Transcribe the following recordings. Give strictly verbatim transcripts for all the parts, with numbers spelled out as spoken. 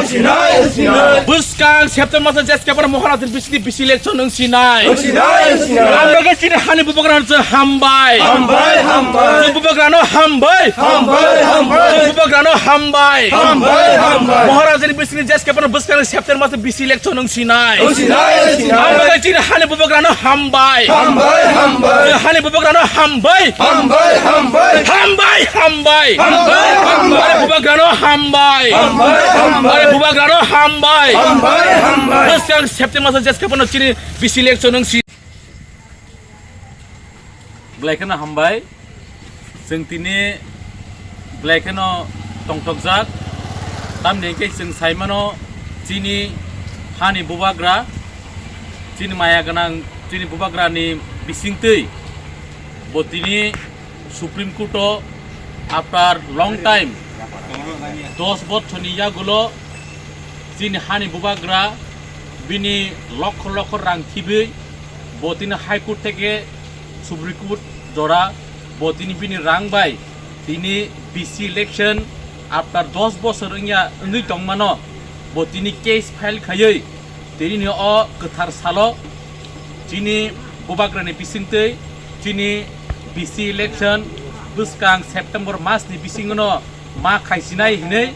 Sinai, sinai. Bwskang September maso jeske phano Maharajani bisingni bisi election wng sinai. Sinai, sinai. Amrokhe chini hani bubagrano chwng hambai. Hambai, hambai. Chwng bubagrano hambai. Hambai, hambai. Chwng bubagrano hambai. Hambai, hambai. Maharajani bisingni jeske phano bwskang September maso bisi election wng sinai. Sinai, sinai. Amrokhe chini hani bubagrano hambai. Hambai, hambai. Chwng hani bubagrano hambai. Hambai, hambai. Hambai, hambai. Hambai, hambai. Bubagrano hambai. Hambai, hambai. Bubagrano hambai. Hambai, hambai. Bwskang September maso jeske phano chini bisi election wng si. Belai kheno hambai. Chwng tini belai kheno tongthokjak. Tamni hwnkhe chwng saimano chini hani bubagra, chini maya gwnang chini bubagrani bisingtwi bo tini Supreme Court o after long time, dos bochorni yagulo chini hani bubagra bini lokho lokho rang khibwi bo tini High Court theke Supreme Court jora bo tini bini rang bai tini B C election after dos bochor wngya wngwi tongmano bo tini case file khaiwi tini o kwthar salo chini bubagrani bisingtwi chini B C election bwskang September masni bisingono ma khaisinai hinwi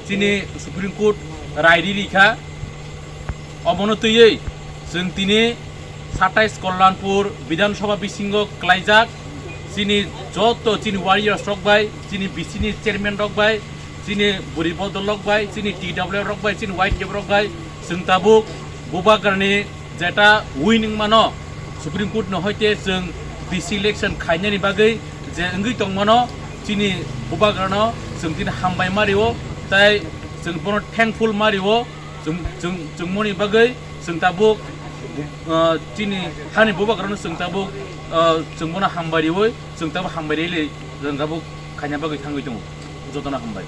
chini Supreme Court rai ri rikha. Omono twiwi chwng tini satais Kalyanpur Bidhan Sabha bisingo klaijak chini joto chini warriors rok bai, chini B C ni chairman rok bai, chini buri bodol rok bai, chini T W F rok bai, chini Y T F rok bai chwng tabuk bubagrani jeta winning mano Supreme Court no hoite chwng B C election khainani bagwi je wngwi tongmano chini bubagrano chwng tini hambai mario tai chwng bono thankful mario chwng chwng chwngmoni bagwi chwng tabuk ah, chini hani bubagrano chwng tabuk ah, chwng bono hambai riwi chwng tabuk hambai rili chwng tabuk khaina bagwi thangwi tongo jotono hambai.